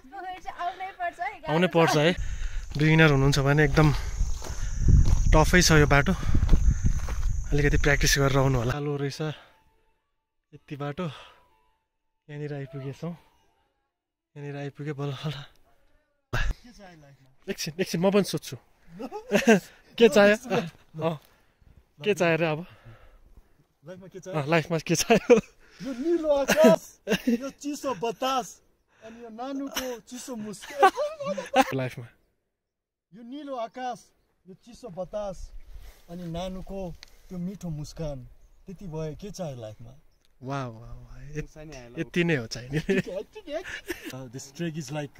आउनै पर्छ है। बिगिनर हुनुहुन्छ भने एकदम टफै छ यो बाटो, अलिकति प्र्याक्टिस गरेर आउनु होला। कालो रहेछ यति बाटो, यहाँनिर आइपुगेछौँ। यहाँनिर आइपुगे बल्ल बल्ल। एकछिन म पनि सोध्छु के चाहियो, के चाहियो र अब लाइफमा के चाहियो? यो निलो आकाश, यो चिसो बतास अनि यो नानुको चिसो मुस्कान। लाइफमा यो निलो आकाश, यो चिसो बतास अनि नानुको त्यो मिठो मुस्कान, त्यति भयो। के चाहियो लाइफमा? वाह यति नै हो चाहिने। This trek is like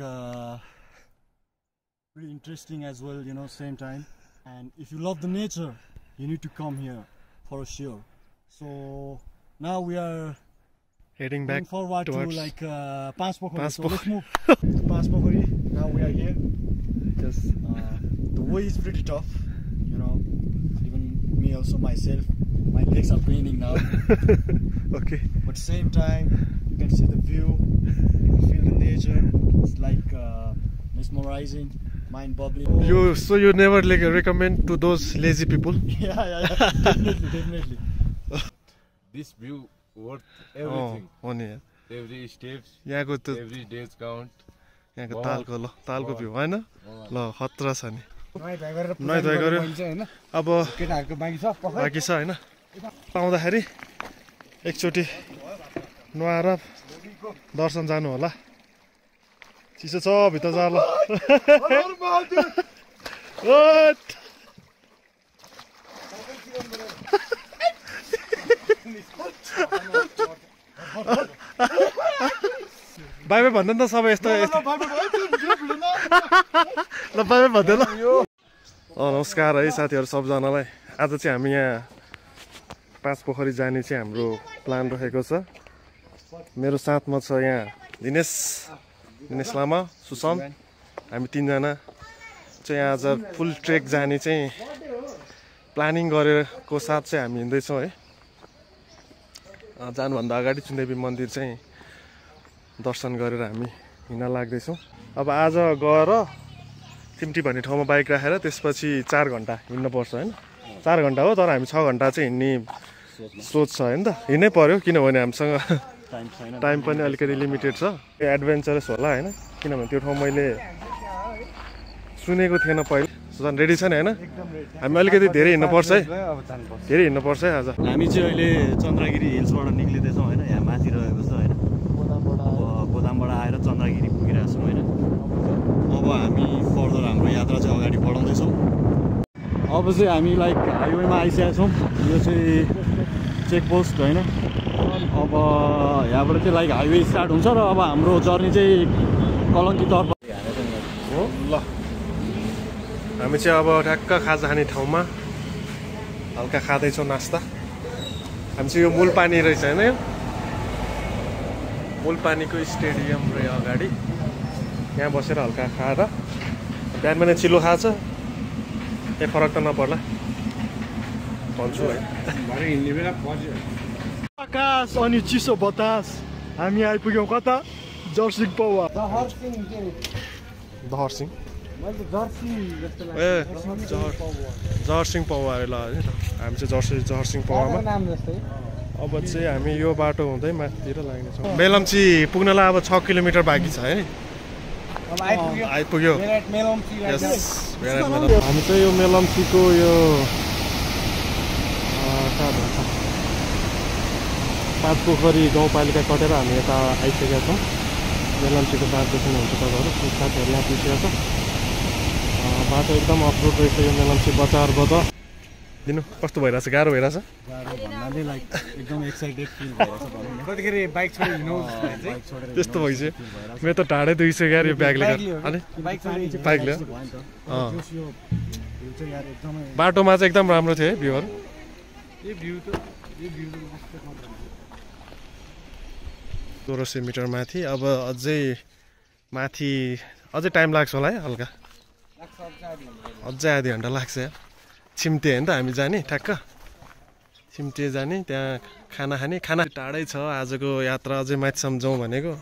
pretty interesting as well, you know, same time. And if you love the nature, you need to come here for sure. So now we are heading back forward towards to like Panspokhori. So let's move to Panspokhori. Now we are here. Yes. The way is pretty tough, you know. Even me also myself, my legs are paining now. Okay. But same time, you can see the view, you can feel the nature. It's like mesmerizing, mind-boggling. So you never like recommend to those lazy people? Yeah, definitely. This view worth everything. Oh, Every steps, यहाँको त्यो every days count. यहाँको तालको view हैन ल खतरा छ नि। नुहाइ धुवाइ गर्यो अब केटाहरुको बाँकी छ हैन। पाउँदाखेरि एकचोटी नुहाएर दर्शन जानु होला। चिसो छ भित्र जाला। बाई बाई भन्दैन त सबै यस्तो ल बाई बाई भन्दैन। नमस्कार है साथीहरु सबजनालाई। आज चाहिँ हामी यहाँ पाँचपोखरी जाने चाहिँ हाम्रो प्लान रहेको छ। मेरो साथमा छ यहाँ दिनेश लामा, सुशान्त, हामी तीनजना चाहिँ आज फुल ट्रेक जाने चाहिँ प्लानिङ गरेको साथ चाहिँ हामी हिँड्दैछौँ है। जानुभन्दा अगाडि चुन्देवी मन्दिर चाहिँ दर्शन गरेर हामी हिँड्न लाग्दैछौँ। अब आज गएर चिम्टी भन्ने ठाउँमा बाइक राखेर त्यसपछि 4 घन्टा हिँड्नुपर्छ होइन। 4 घन्टा हो तर हामी 6 घन्टा चाहिँ हिँड्ने सोच छ होइन त। हिँड्नै पर्यो किनभने हामीसँग टाइम पनि अलिकति लिमिटेड छ। एडभेन्चरस होला होइन, किनभने त्यो ठाउँ मैले सुनेको थिएन पहिले। सुशान्त रेडी छ नि होइन? हामी अलिकति धेरै हिँड्नुपर्छ है, धेरै हिँड्नुपर्छ है आज। हामी चाहिँ अहिले चन्द्रगिरी हिल्सबाट निक्लिँदैछौँ होइन। यहाँ माथि रहेको छ होइन, गोदामबाट आएर चन्द्रगिरी पुगिरहेको छौँ होइन। अब हामी फर्दर हाम्रो यात्रा चाहिँ अगाडि बढाउँदैछौँ। अब चाहिँ हामी लाइक हाइवेमा आइसकेका छौँ। यो चाहिँ चेकपोस्ट होइन। अब यहाँबाट चाहिँ लाइक हाइवे स्टार्ट हुन्छ र अब हाम्रो जर्नी चाहिँ कलङ्कीतर्फ हो। ल हामी चाहिँ अब ठ्याक्क खाजा खाने ठाउँमा हल्का खाँदैछौँ नास्ता। हामी चाहिँ यो मूलपानी रहेछ होइन, यो मूलपानीको स्टेडियम रह्यो अगाडि। यहाँ बसेर हल्का खाएर बिहान बिहान चिलो खान्छ, केही फरक त नपर्ला भन्छु है। आकाश अनि चिसो बतास, हामी आइपुग्यौँ कता? जर्सिङ पौवा। दहरसिङ ए जर्सिङ पौवा ल होइन। हामी चाहिँ जर्सिङ पौवामा अब चाहिँ हामी यो बाटो हुँदै माथितिर लाग्नेछौँ। मेलम्ची पुग्नलाई अब 6 किलोमिटर बाँकी छ है। आइपुग्यो। हामी चाहिँ यो मेलम्चीको यो पाँचपोखरी गाउँपालिका कटेर हामी यता आइसकेका छौँ। मेलम्चीको बाटो देख्नुहुन्छ तपाईँहरू, साथीहरू यहाँ पुगिसकेको छ। बाटो एकदम अफरोड रहेछ यो मेलम्ची बजारबाट। दिनु कस्तो भइरहेछ? गाह्रो भइरहेछ? एकदम एक्साइटेड फिल भइरहेछ। कतिखेर बाइक छोडेर हिँड्नु त्यस्तो भइसक्यो। मेरो त ढाडै दुखिसक्यो यार यो ब्याग लिएर। अनि बाइक लिएर बाटोमा चाहिँ एकदम राम्रो थियो है भ्यूहरू। 1200 मिटर माथि। अब अझै माथि अझै टाइम लाग्छ होला है, हल्का अझै आधी घन्टा लाग्छ यार। छिम्ते होइन त हामी जाने, ठ्याक्क छिम्ते जाने, त्यहाँ खाना खाने। खाना टाढै छ, आजको यात्रा अझै माथिसम्म जाउँ भनेको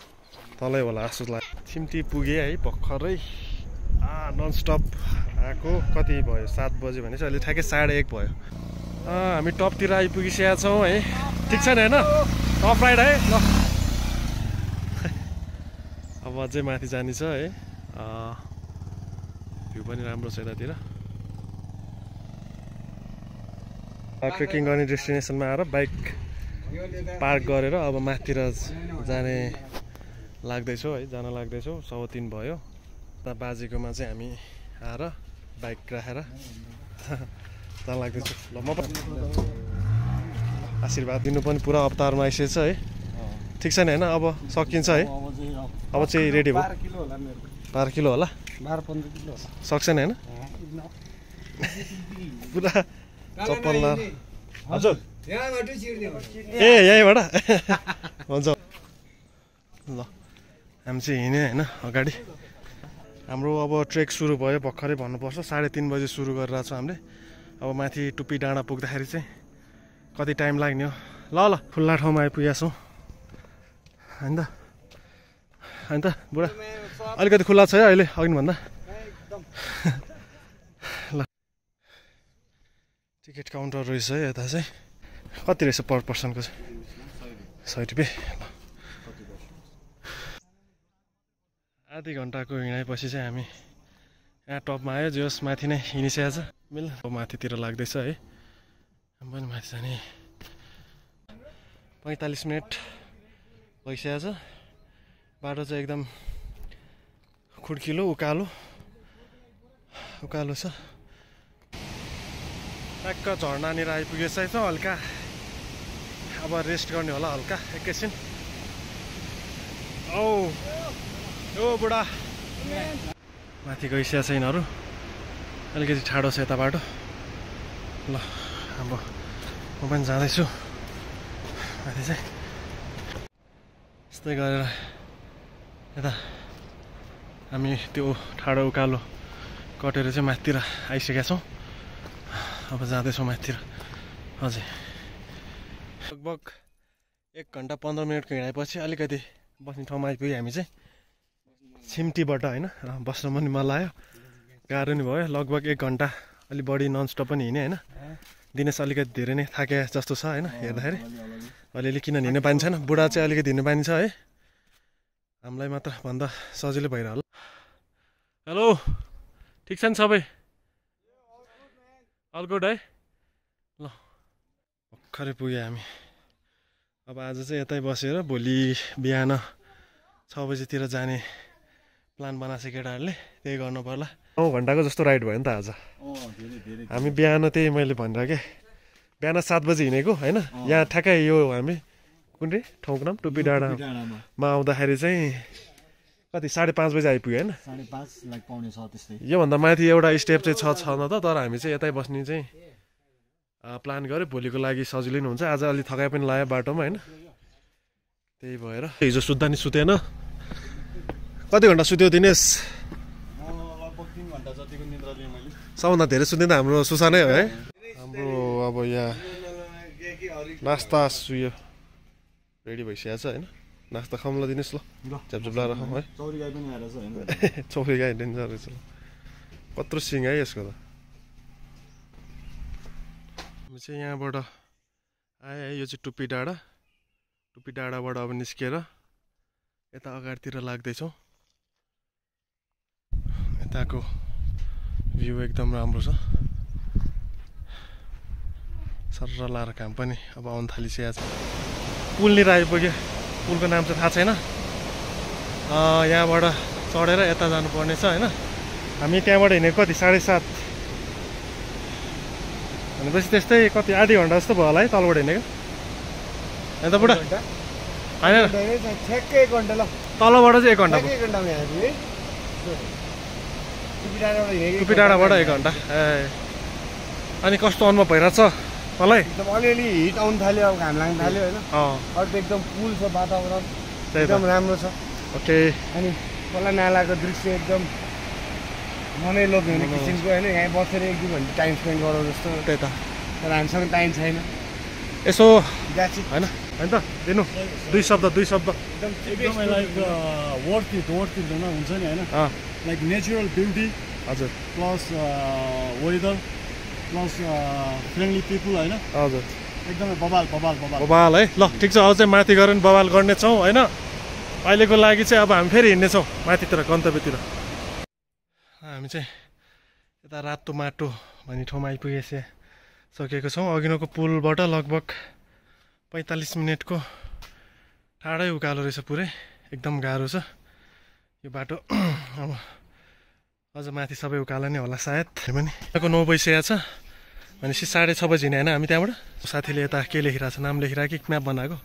तलै होला जस्तो लाग्यो। छिम्टी पुगेँ है भर्खरै ननस्टप आएको। कति भयो 7 बज्यो भनेपछि अहिले ठ्याक्कै 1:30 भयो। हामी टपतिर आइपुगिसकेका छौँ है। ठिक छ नि होइन टप राइड है ल। अब अझै माथि जाने छ है। भ्यू पनि राम्रो छ यतातिर। ट्रेकिङ गर्ने डेस्टिनेसनमा आएर बाइक पार्क गरेर अब माथितिर जाने लाग्दैछौँ है। जान लाग्दैछौँ 3:15 भयो। उता बाजेकोमा चाहिँ हामी आएर बाइक राखेर जान लाग्दैछु। ल म आशीर्वाद दिनु पनि पुरा अवतारमा आइसकेछ है। ठिक छ नि होइन अब सकिन्छ है। अब चाहिँ रेडी भयो। 12 किलो होला 12-15 किलो सक्छ नि होइन पुरा चप्पल ल। हजुर ए यहीँबाट हुन्छ ल। हामी चाहिँ हिँड्यो होइन अगाडि। हाम्रो अब ट्रेक सुरु भयो भर्खरै भन्नुपर्छ। 3:30 बजे सुरु गरिरहेको छौँ हामीले। अब माथि टुप्पी डाँडा पुग्दाखेरि चाहिँ कति टाइम लाग्ने हो। ल ल खुल्ला ठाउँमा आइपुगेका छौँ होइन त। होइन त बुढा अलिकति खुल्ला छ है अहिले अघि भन्दा। ल टिकट काउन्टर रहेछ है यता चाहिँ। कति रहेछ पर पर्सनको चाहिँ 100 रुपियाँ। आधी घन्टाको हिँडाएपछि चाहिँ हामी यहाँ टपमा आयो। जोस् माथि नै हिँडिसकेको छ। मिल माथितिर लाग्दैछ है। हामी पनि माथि जाने 45 मिनट भइसकेको छ। बाटो चाहिँ एकदम खुड्किलो उकालो छ। ट्याक्क झर्नानिर आइपुगेछ है। हल्का अब रेस्ट गर्ने होला हल्का एकैछिन। औ ओ बुढा माथि गइसकेको छ यिनीहरू। अलिकति ठाडो छ यता बाटो। ल अब म पनि जाँदैछु माथि चाहिँ। यस्तै गरेर यता हामी त्यो ठाडो उकालो कटेर चाहिँ माथितिर आइसकेका छौँ। अब जाँदैछौँ माथितिर हजुर। लगभग 1 घन्टा 15 मिनटको हिँडाएपछि अलिकति बस्ने ठाउँमा आइपुग्यो हामी चाहिँ। छिम्टीबाट होइन बस्न पनि मन लाग्यो। गाह्रो नि भयो। लगभग 1 घन्टा अलि बढी ननस्टप पनि हिँडेँ होइन। दिनेश अलिकति धेरै नै थाके जस्तो छ होइन हेर्दाखेरि। अलिअलि किन हिँड्ने बानी छैन। बुढा चाहिँ अलिकति हिँड्ने बानी छ है। हामीलाई मात्र भन्दा सजिलो भइरह होला। हेलो ठिक छ नि सबै अल गुड है। ल भर्खरै पुग्यो हामी। अब आज चाहिँ यतै बसेर भोलि बिहान 6 बजीतिर जाने प्लान बनाएको छ केटाहरूले। त्यही गर्नु पर्ला। 9 घन्टाको जस्तो राइड भयो नि त आज। हामी बिहान त्यही मैले भनेर के बिहान 7 बजी हिँडेको होइन। यहाँ ठ्याक्कै यो हामी कुन रे ठाउँको नाम टुप्पी डाँडामा आउँदाखेरि चाहिँ कति 5:30 बजी आइपुग्यो होइन। 5:30 लाइक पाउने छ त्यस्तै। योभन्दा माथि एउटा स्टेप चाहिँ छ न त। तर हामी चाहिँ यतै बस्ने चाहिँ प्लान गऱ्यो। भोलिको लागि सजिलो नि हुन्छ। आज अलि थकाइ पनि लाग्यो बाटोमा होइन। त्यही भएर हिजो सुत्दा नि सुतेन। कति घन्टा सुत्यो दिनेश? लगभग 3 घन्टा जतिको निद्रा लिएँ मैले। सबभन्दा धेरै सुत्ने त हाम्रो सुसानै हो है। हाम्रो अब यहाँ नास्ता सुयो रेडी भइसकेको छ होइन। नास्ता खाऊँ ल दिनेश। ल झ्यापझ्याप लाएर खाऊँ है। चौरी गाई पनि आएर छ होइन। चौरी गाई डेन्जर रहेछ। कत्रो सिङ है यसको त। हामी चाहिँ यहाँबाट आयो है। यो चाहिँ टुप्पी डाँडा। टुप्पी डाँडाबाट अब निस्केर यता अगाडितिर लाग्दैछौँ। यताको भ्यू एकदम राम्रो छ। सरर लाएर काम पनि अब आउनु थालिसकेको छ। पुलनिर आइपुग्यो। पुलको नाम चाहिँ थाहा छैन। यहाँबाट चढेर यता जानुपर्ने छ होइन। हामी त्यहाँबाट हिँडेको कति 7:30 भनेपछि त्यस्तै कति आधी घन्टा जस्तो भयो होला है तलबाट हिँडेको। अन्त बुढा होइन ठ्याक्कै 1 घन्टा ल। तलबाट चाहिँ 1 घन्टा टुप्पी डाँडाबाट 1 घन्टा। ए अनि कस्तो अनुभव भइरहेछ मलाई? एकदम अलिअलि हिट आउनु थाल्यो। अब घाम लाग्नु थाल्यो होइन। अर्को एकदम कुल छ वातावरण एकदम राम्रो छ। ओके अनि खोला नालाको दृश्य एकदम मनै लोभ्ने हुने किसिमको होइन। यहाँ बसेर 1-2 घन्टा टाइम स्पेन्ड गरौँ जस्तो। त्यही त। तर हामीसँग टाइम छैन। यसो द्याट्स इट होइन हैन त दिनु दुई शब्द एकदमै लाइक वर्थ इट होइन हुन्छ नि होइन लाइक नेचुरल ब्युटी हजुर plus weather plus friendly people होइन हजुर एकदमै बबाल बबाल है ल ठिक छ अझै माथि गएर नि बबाल गर्नेछौँ होइन अहिलेको लागि चाहिँ अब हामी फेरि हिँड्नेछौँ माथितिर गन्तव्यतिर हामी चाहिँ यता रातो माटो भन्ने ठाउँमा आइपुगिसकेको छौँ अघिल्लोको पुलबाट लगभग 45 मिनटको टाढै उकालो रहेछ पुरै एकदम गाह्रो छ यो बाटो अब अझ माथि सबै उकालो नै होला सायद पनि 9 बजिसकेको छ भनेपछि 6:30 बजी हिँड्यो होइन हामी त्यहाँबाट साथीले यता के लेखिरहेको छ नाम लेखिरहेको कि म्याप बनाएको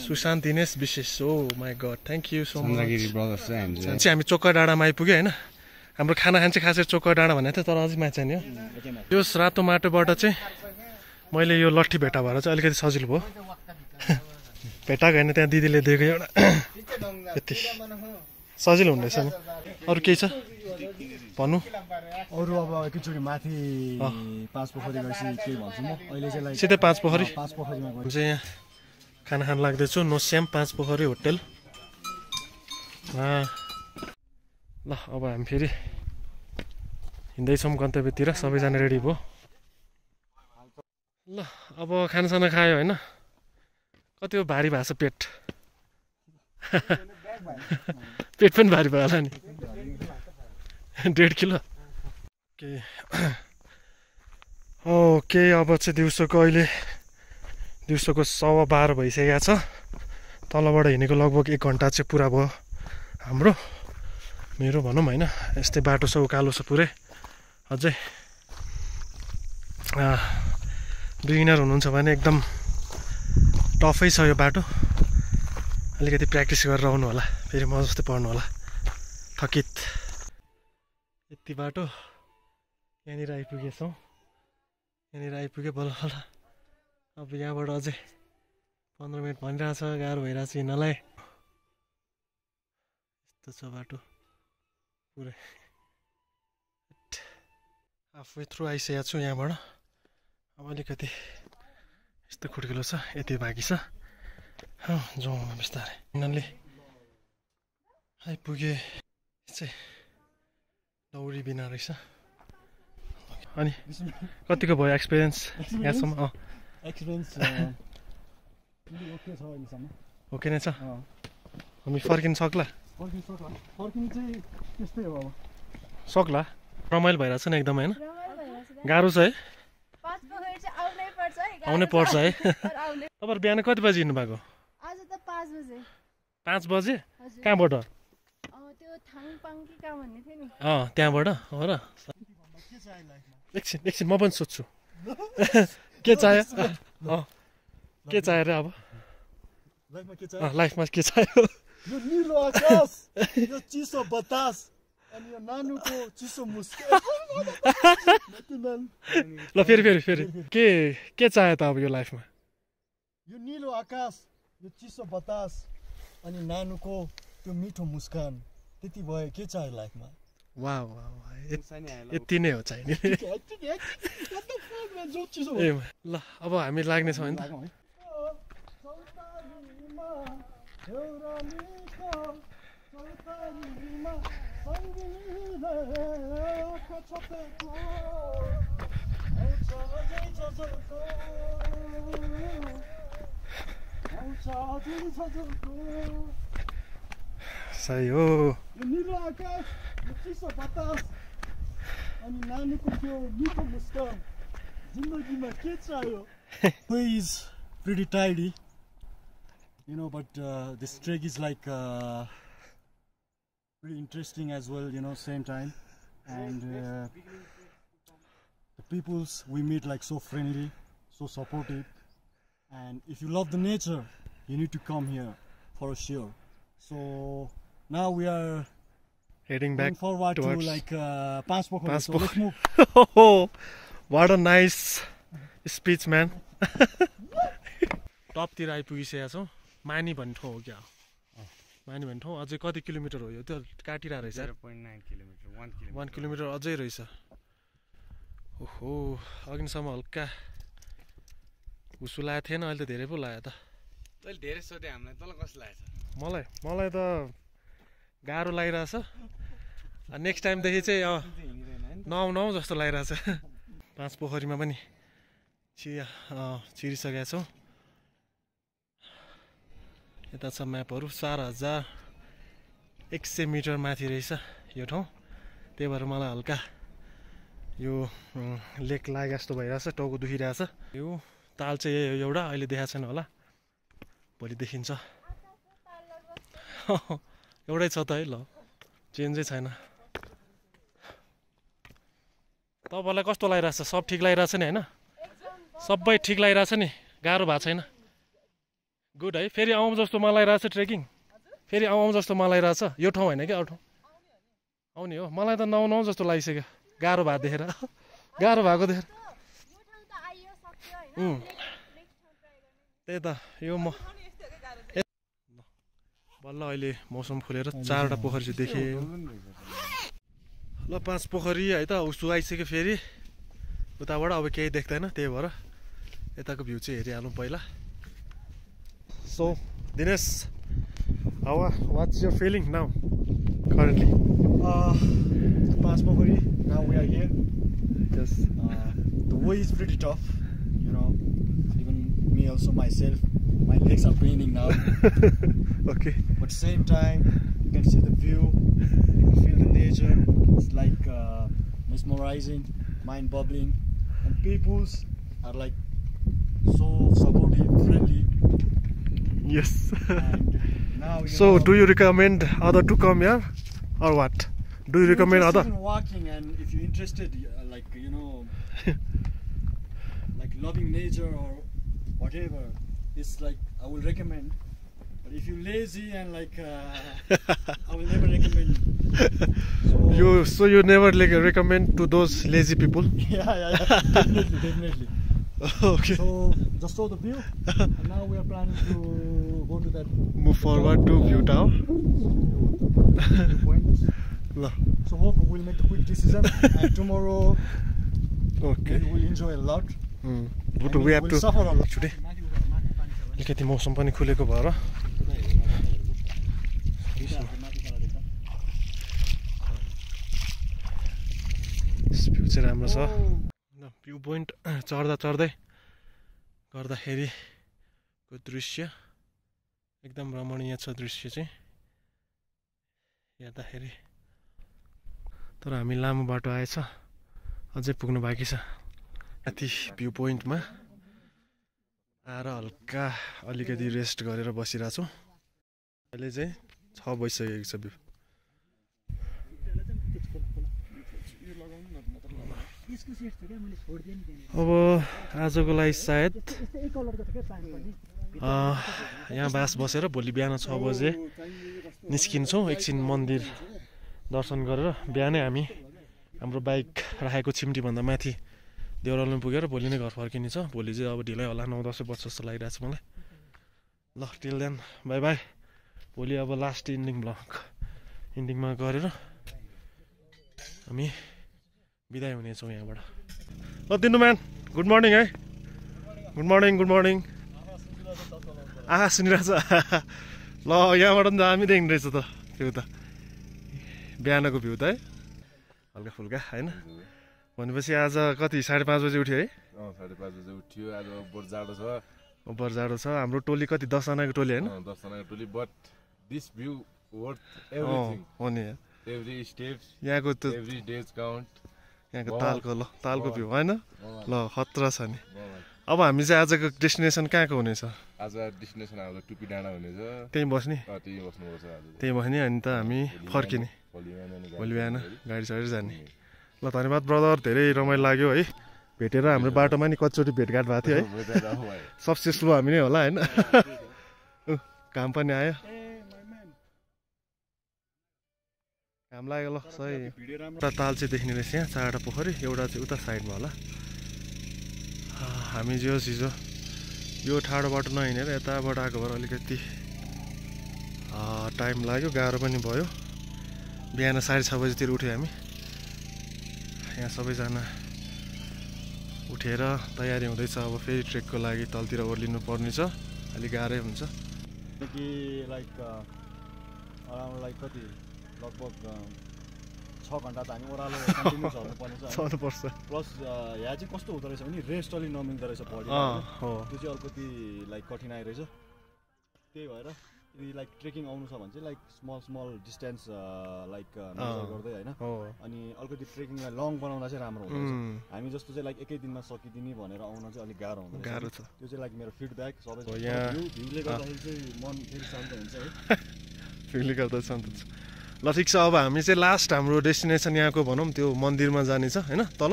Sushant Dinesh Bishesh oh my god thank you so much चाहिँ हामी चोक्का डाँडामा आइपुग्यो होइन हाम्रो खाना खान्छ खासै चोक्का डाँडा भनेको थियो तर अझै माछा नि हो यो रातो माटोबाट चाहिँ मैले यो लट्ठी भेटा भएर चाहिँ अलिकति सजिलो भयो भेटाएको होइन त्यहाँ दिदीले दिएको एउटा यति सजिलो हुँदैछ नि अरू केही छ भन्नु अरू अब एकैचोटि माथि 5 पोखरी गएपछि के भन्छु म अहिले चाहिँ सिधै 5 पोखरी पोखरीमा गएँ चाहिँ यहाँ खाना खान लाग्दैछु नोस्याम 5 पोखरी होटेल ल अब हामी फेरि हिँड्दैछौँ गन्तव्यतिर सबैजना रेडी भयो ल अब खानासाना खायो होइन कति हो भारी भएको छ पेट पेट पनि भारी भयो होला नि 1.5 किलो ओके अब चाहिँ दिउँसोको 12:15 भइसकेको छ तलबाट हिँडेको लगभग 1 घन्टा चाहिँ पुरा भयो हाम्रो मेरो भनौँ होइन यस्तै बाटो छ उकालो छ पुरै अझै बिगिनर हुनुहुन्छ भने एकदम टफै छ यो बाटो अलिकति प्र्याक्टिस गरेर आउनु होला फेरि म जस्तै पढ्नु होला थकित यति बाटो यहाँनिर आइपुगेछौँ यहाँनिर आइपुग्यो बल्ल बल्ल अब यहाँबाट अझै 15 मिनट भनिरहेछ गाह्रो भइरहेछ हिँड्नलाई यस्तो छ बाटो पुरै हाफवे थ्रु आइसकेको छु यहाँबाट अब अलिकति यस्तो खुड्किलो छ यति बाँकी छ जाउँ बिस्तारै यिनीहरूले आइपुगे चाहिँ दौडी बिना रहेछ अनि कतिको भयो एक्सपिरियन्स यहाँसम्म ओके नै छ हामी फर्किन सक्ला सक्ला रमाइलो भइरहेछ नि एकदम होइन गाह्रो छ है आउनै पर्छ है तपाईँहरू बिहान कति बजी हिँड्नु भएको 5 बजे कहाँबाट त्यहाँबाट हो र एकछिन म पनि सोध्छु के चाहियो के चाहियो र अब लाइफमा के चाहियो यो निलो आकाश यो चिसो बतास अनि यो नानुको चिसो मुस्कान ल फेरि के चाहियो त अब यो लाइफमा यो निलो आकाश यो चिसो बतास अनि नानुको त्यो मिठो मुस्कान त्यति भयो के चाहियो लाइफमा वाह यति नै हो चाहिने ए ल अब हामी लाग्नेछौँ नि त सही हो निलो आकाश चिसो बतास अनि नानीको त्यो मिठो मुस्कान जिन्दगीमा के चाहियो Way is pretty tidy, you know, but this trek is like pretty interesting as well, you know, same time, and the peoples we meet like so friendly, so supportive, and if you love the nature, you need to come here for sure. So now we are heading back forward towards to like Panchpokhari. So let's move. What a nice speech, man. टपतिर आइपुगिसकेका छौँ मानी भन्ने ठाउँ हो क्या मानी भन्ने ठाउँ अझै कति किलोमिटर हो यो त्यो काटिरहेको रहेछ 0.9 किलोमिटर 1 किलोमिटर अझै रहेछ ओहो अघिसम्म हल्का हुसु लागेको थिएन अहिले त धेरै पो लाग्यो त तैँले धेरै सोधे हामीलाई, तँलाई कस्तो लागेछ? मलाई त गाह्रो लागिरहेछ। नेक्स्ट टाइमदेखि चाहिँ नआउनु जस्तो लागिरहेछ। 5 पोखरीमा पनि चिरिसकेका छौँ। यता छ म्यापहरू। 4100 मिटर माथि रहेछ यो ठाउँ। त्यही भएर मलाई हल्का यो लेक लागे जस्तो भइरहेछ, टाउको दुखिरहेछ। यो ताल चाहिँ एउटा अहिले देखाएको छैन होला, भोलि देखिन्छ। एउटै छ त है, ल चेन्जै छैन। तपाईँलाई कस्तो लागिरहेछ? सब ठिक लागिरहेछ नि होइन? सबै ठिक लागिरहेछ नि, गाह्रो भएको छैन? गुड है। फेरि आउँ जस्तो मलाई रहेछ ट्रेकिङ, फेरि आउँ जस्तो मलाई रहेछ। यो ठाउँ होइन कि अरू ठाउँ आउने हो? मलाई त नआउनु जस्तो लागिसक्यो, गाह्रो भएको देखेर। गाह्रो भएको देखेर त्यही त। यो म बल्ल अहिले मौसम खुलेर 4वटा पोखरी चाहिँ देखेँ। ल 5 पोखरी है त उसो आइसक्यो। फेरि उताबाट अब केही देख्दैन, त्यही भएर यताको भ्यू चाहिँ हेरिहालौँ पहिला। So Dinesh, what's your feeling now currently? 5 पोखरी, now we are here. Yes. The way is pretty tough, you know. Even me also myself, my legs are paining now. Okay. But same time, you can see the view, you can feel the nature. It's like mesmerizing, mind-boggling, and peoples are like so supportive, friendly. Yes. And now So do you recommend other to come here or what? Do you recommend other? In walking, and if you're interested, like you know, like loving nature or whatever, it's like I will recommend. But if you're lazy and like I will never recommend. So you never like recommend to those lazy people? Yeah, definitely. Okay. So just saw the view, and now we are planning to go to that Move forward to view tower. point. Lo. So hope we'll make a quick decision, and tomorrow Okay. we will enjoy a lot. But And we have we'll to suffer a lot. today. अलिकति मौसम पनि खुलेको भएर view चाहिँ राम्रो छ। View point चढ्दै गर्दाखेरिको दृश्य एकदम रमणीय छ। दृश्य चाहिँ हेर्दाखेरि, तर हामी लामो बाटो आएछ, अझै पुग्नु बाँकी छ। माथि भ्यू पोइन्टमा आएर हल्का अलिकति रेस्ट गरेर बसिरहेको छु। अहिले चाहिँ 6 बजिसकेको छ। भ्यू अब आजको लागि सायद यहाँ बास बसेर भोलि बिहान 6 बजे निस्किन्छौँ। एकछिन मन्दिर दर्शन गरेर बिहानै हामी हाम्रो बाइक राखेको छिम्टीभन्दा माथि देउरालीमा पुगेर भोलि नै घर फर्किने छ। भोलि चाहिँ अब ढिलै होला, 9-10 बज्छ जस्तो लागिरहेको छ मलाई। ल टिल देन बाई बाई। भोलि अब लास्ट इन्डिङमा गरेर हामी बिदाई हुनेछौँ यहाँबाट। ल दिनु म्यान, गुड मर्निङ है। Good morning. आहा सुनिरहेछ। ल यहाँबाट पनि दामी देख्ने रहेछ त भ्यू त, बिहानको भ्यू त है, हल्का फुल्का होइन। भनेपछि आज कति 5:30 बजे उठ्यो है? 5:30 बजे उठ्यो। आज बर जाडो छ। हाम्रो टोली कति 10 जनाको टोली होइन? 10 जनाको टोली। But this view worth everything. हो नि, एभ्री स्टेप्स, यहाँको त एभ्री डेज काउन्ट। यहाँको तालको भ्यू होइन? ल खतरा छ नि। अब हामी चाहिँ आजको डेस्टिनेसन कहाँको हुनेछ? आज डेस्टिनेसन हाम्रो टुपी डाँडा हुनेछ। त्यहीँ बस्ने? त्यहीँ बस्नुपर्छ आज। त्यहीँ बस्ने अनि त हामी फर्किने भोलि बिहान गाडी चढेर जाने। ल धन्यवाद ब्रदर, धेरै रमाइलो लाग्यो है भेटेर। हाम्रो बाटोमा नि कतिचोटि भेटघाट भएको थियो है। सबसे स्लो हामी नै होला होइन? घाम पनि आयो, घाम लाग्यो। ल सही। एउटा ताल चाहिँ देख्ने रहेछ यहाँ, 4वटा पोखरी। एउटा चाहिँ उता साइडमा होला। हामी जो हिजो यो ठाडो बाटो नहिँडेर यताबाट आएको भएर अलिकति टाइम लाग्यो, गाह्रो पनि भयो। बिहान 6:30 बजीतिर उठ्यो हामी। यहाँ सबैजना उठेर तयारी हुँदैछ। अब फेरि ट्रेकको लागि तलतिर ओर्लिनु पर्ने छ। अलिक गाह्रै हुन्छ कि लाइक अराउन्ड लाइक कति लगभग 6 घन्टा त हामी ओह्रालो कन्टिन्यू चल्नुपर्ने छ चल्नुपर्छ प्लस यहाँ चाहिँ कस्तो हुँदो रहेछ भने रेस्ट अलि नमिल्दो रहेछ बडी हो त्यो चाहिँ अलिकति लाइक कठिनाइ रहेछ त्यही भएर यदि लाइक ट्रेकिङ आउनु छ भने चाहिँ like small distance like measure गर्दै होइन अनि अलिकति ट्रेकिङलाई लङ बनाउँदा चाहिँ राम्रो हुन्छ हामी जस्तो चाहिँ लाइक एकै दिनमा सकिदिने भनेर आउन चाहिँ अलिक गाह्रो हुन्छ गाह्रो छ त्यो चाहिँ लाइक मेरो फिडब्याक सबै भ्यूले गर्दाखेरि चाहिँ मन फेरि शान्त हुन्छ है भ्यूले गर्दा शान्त हुन्छ ल ठिक छ अब हामी चाहिँ लास्ट हाम्रो डेस्टिनेसन यहाँको भनौँ त्यो मन्दिरमा जाने छ होइन तल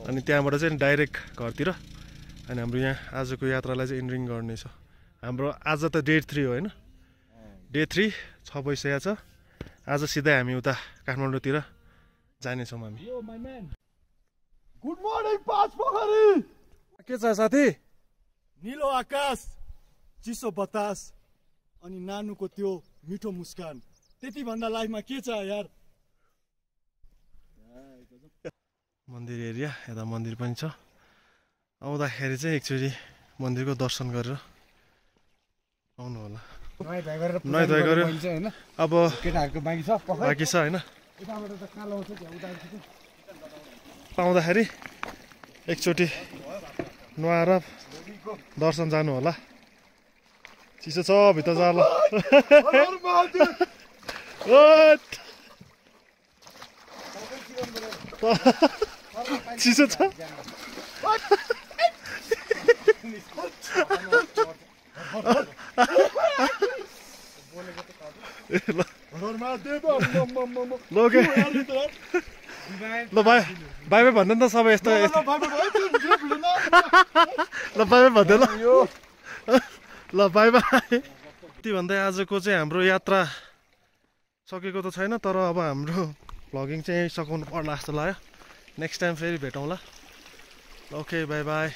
अनि त्यहाँबाट चाहिँ डाइरेक्ट घरतिर अनि हाम्रो यहाँ आजको यात्रालाई चाहिँ इन्डिङ गर्ने छ हाम्रो आज त डे 3 हो होइन डे 3 6 बजिसकेको छ आज सिधै हामी उता काठमाडौँतिर जानेछौँ हामी गुड मर्निङ पाँच पोखरी के छ साथी निलो आकाश चिसो बतास अनि नानुको त्यो मिठो मुस्कान त्यति भन्दा लाइफमा के छ यार मन्दिर एरिया यता मन्दिर पनि छ आउँदाखेरि चाहिँ एकचोटि मन्दिरको दर्शन गरेर आउनु होला नुहाइ धुवाइ गर्यो अब बाँकी छ होइन पाउँदाखेरि एकचोटि नुहाएर दर्शन जानु होला चिसो छ भित्र जाला चिसो छ ल बाई बाई भन्दैन त सबै यस्तो ल बाई भन्दैन ल बाई बाई यति भन्दै आजको चाहिँ हाम्रो यात्रा सकेको त छैन तर अब हाम्रो भ्लगिङ चाहिँ सघाउनु पर्ला जस्तो लाग्यो नेक्स्ट टाइम फेरि भेटौँला ओके बाई बाई